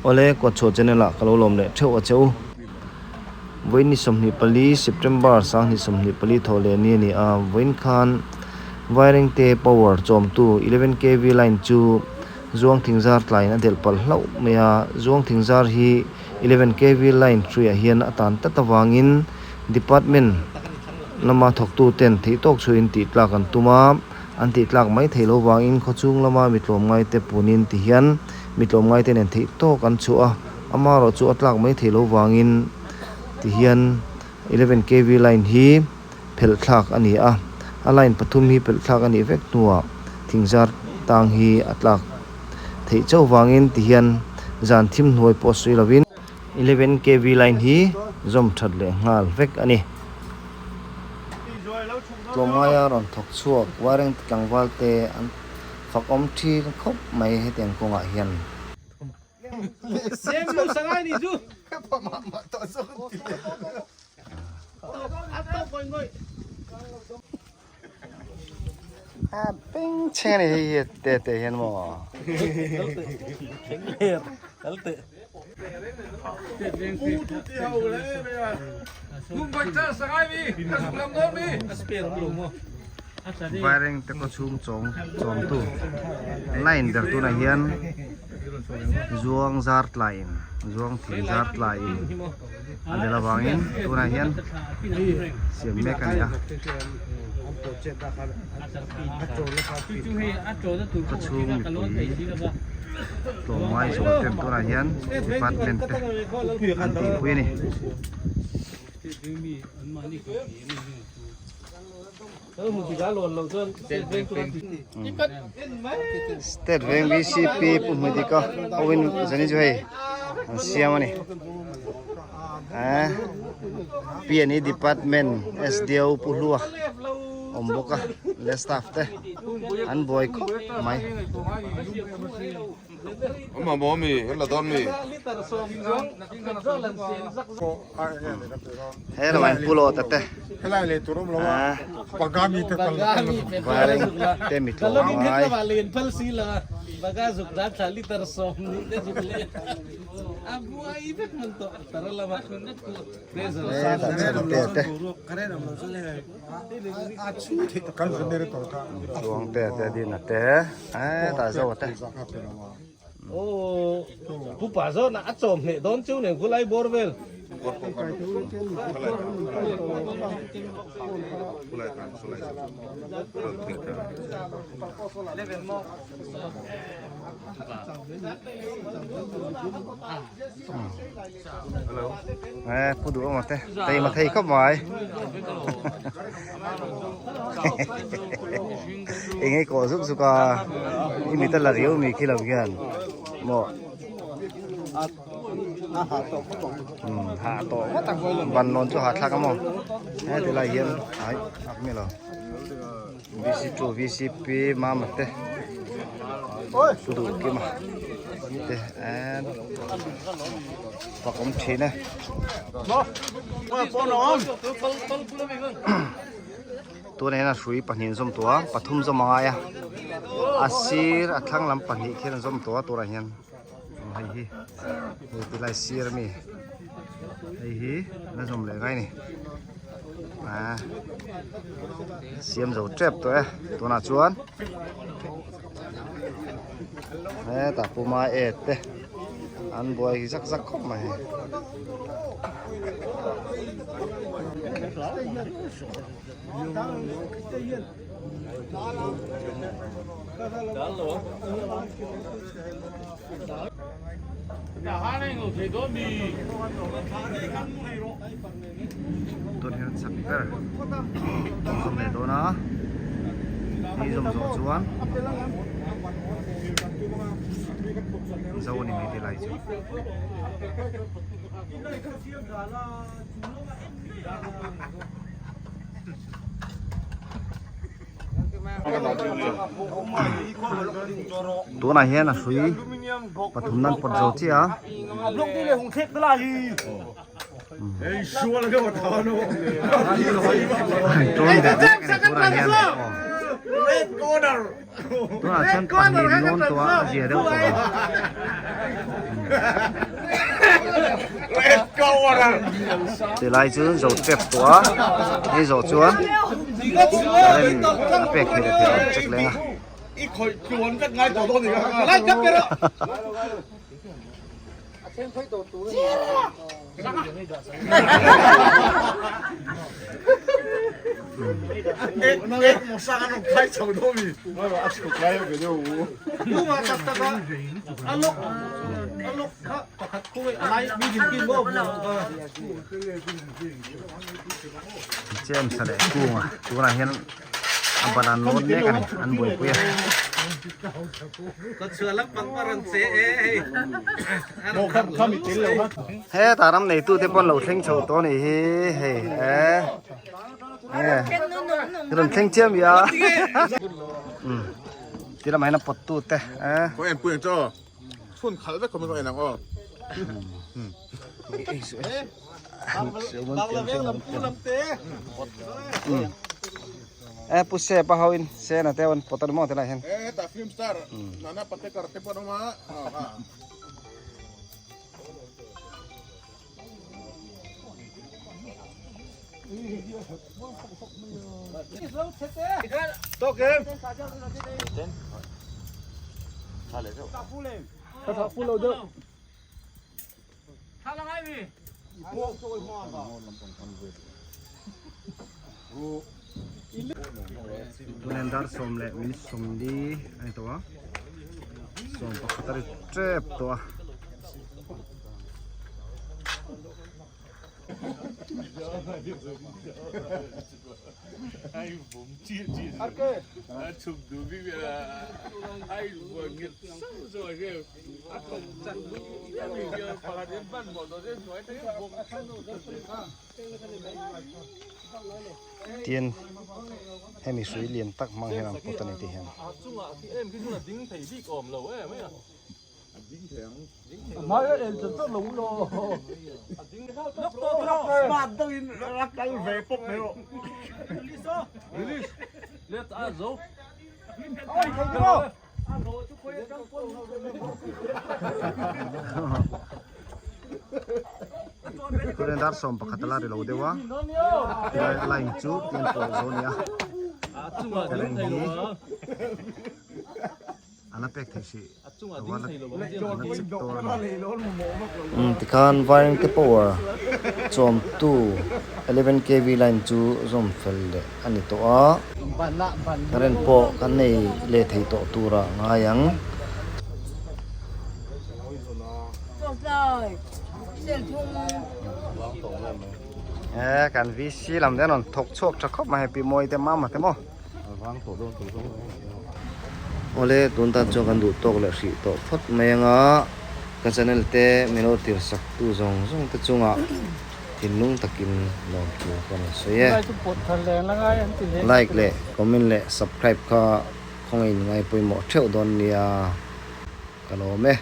Awle, Kawtchhuah channel ah ka lo lawm leh theuh a che u. Vawiin ni 24 September 2024 thawh leh ni a ni a, vawiin khan Vairengte power chawmtu 11 kv line chu Zuang thingzar tlaiin a delh palh hlauh mai a, Zuang thingzar hi 11 kv line hruiah hian a tan tlat avangin department lama thawktuten theihtawk chhuihin tihtlak an tum a, an tihtlak mai theih loh vangin khawchhung lama mi tlawmngaite punin ti hian mi tlawmngaite nen theihtawk an chhuah a, amaherawh chu a tlak mai theih loh vangin ti hian 11 kv line hi phelh thlak a ni a, a line pathum hi phelh thlak a nih vek hnuah thingzar tang hi a tlak theih chauh vangin ti hian zan thim hnuai pawh sawi lovin 11 kv line hi zawm that leh nghal vek a ni. Tlawmngaia rawn thawk chhuak Wareng tlangval te an fakawm thin khawp mai hetiang kawngah hian. A beng chheng a ni hei hi te te hian maw. Vaireng te kaw chhung chawng chawmtu line ber tunah hian zuang zar tlaiin zuang thing zar tlaiin a del avangin tunah hian siam mek a ni a. Khaw chhung mipui tlawmngai zual ten tunah hian department te an tihpui a ni. State Bank VCP Pu Hmuidika hoin zani chu hei an siam a ni eh P&E department SDO Pu Hlua awm bawk a leh staff te an buai khawp mai. He lamah in pu lawta te Vaireng te mi tlawm ngai. He dah chhan te te. Chuang te te din a te eh tah zo a te. Eh pu duh awm te tei ma thei khawp mai eng ei kawh zuk zuk a i mit a la riau mi khi lo hian maw ha tawh ngawt ang ban lawn chu ha thlak a maw heti lai hian ai ak mi lo VC2 VCP mama te pu duh kima te and fak awm thin e tunah hian a hrui pahnih an zawm tawh a pathum zawm a ngai a a sir a thlang lam pahnih khian an zawm tawh a tunah hian hei hi hei ti lai sir ami hei hi la zawm leh ngai a ni ah siam zo tep tawh e tunah chuan hetah puma e te an buai zak zak khawp mai hei. Tun hian chak ber an zawm leh dawn a ni zawm zawh chuan zo a ni mai tih lai chu. Tunah hian a hrui pathum nan pawt zo chiah a. An ṭawn ve mek a ni tunah hian aw. Tunah chuan pahnih lawn tawh a a zia deuh tawh a. Tilai chu zo tep tawh a, hei zawh chuan current a pek theih leh theih loh check leng a. James-a leh Kunga tunah hian a ban an lawn mek a ni an buaipui a. Hetah ram neitu te pawh an lo thleng chho tawh a nih hi hei e rawn thleng chiam mi a ti lamah hian a pawt tu te e. E pu se pa ho in se na te on potan mo te lai hen. E ta film star Nana Patekar te pawh an awm a. Tunen dar sawm leh minute sawmli a ni tawh a sawm pakhat a ri tep tawh a. Tin hemi hrui lian tak hmang hian an pawt a ni tih hian. Turin dar 11 a la ri lo deuh a tilai a line chu tin pawh zo a ni a current hi a la pek theih hrih lo a la chek dawn a ni. Umm tikhan Vairengte power chawmtu 11 kv line chu zawm fel leh a ni tawh a, current pawh kan nei leh thei tawh turah ngai ang. He kan VC lam te an rawn thawk chhuak tha khawp mai hei pi Mawite mama te maw. Awle tun tan chuan kan duh tawk leh hrih tawh phawt mai anga ka channel te min lo tir sak tu zawng zawng te chungah thinlung takin lawm chu ka rawn sawi e. Like leh comment leh subscribe kha khawngaih in ngai pawimawh theuh dawn nia ka lawm e.